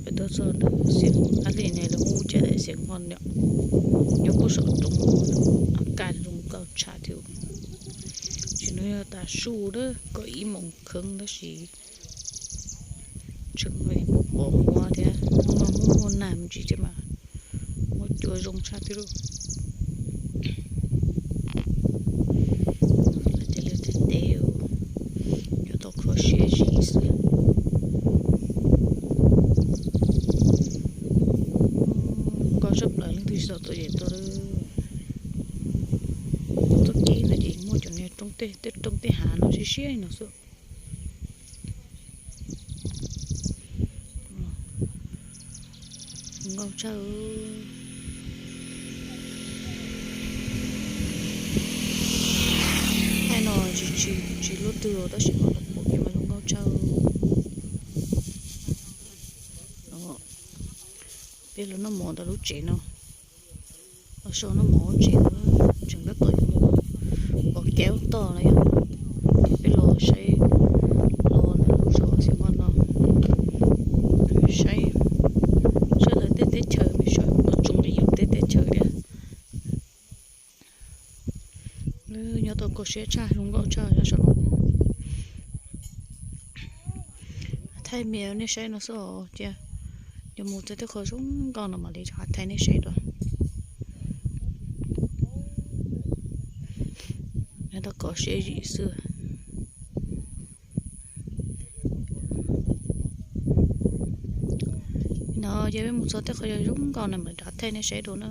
Peb tuaj txog ntawm Xeev Ab Li ne, lawv muab ua cas tias Xeev Hmo Niam, nyob puag saum roob, kaj zoo nkauj tshaj thiab. Tsis, nws yog tas su lawm, kaum ib moos kheev tab sis tseem pom huab thiab, hnub no muaj muaj nag me ntsis thiab mas muaj cua zoo tshaj thiab lauj. Lawv tej liaj tej teb, nyob tau kho siab zim xwb. Nkauj tshaj plaws, leej twg tsis tau tuaj ces tuaj. Tuaj kev no ces muaj cov niag roob tej, tej roob tej hav no siab siab no xwb. Nkauj tshaj. Thaij no tsis, tsis, tsis luaj twg tab sis mas los pom ces mas zoo nkauj tshaj. Peb los noj mov ntawm lub tsev no, los so noj mov lub tsev no, tseem tab tom yuav mus pom kev ua toj no yom. Peb los saib, los ntawm lub zos Xeev Hmo no, saib, saib lawv tej teb chaws, saib qhov tsoom li yus tej teb chaws thiab. Nyob tau kho siab tshaj, zoo nkauj tshaj nyob saum no. Thaij me nej saib no xwb os, cia yog mus txog tej qhov zoo nkauj no mam li rov thaij nej saib dua. Nyob tau kho siab zim xwb. No yog peb mus txog tej qhov zoo nkauj no mam li rov thaij nej saib dua na.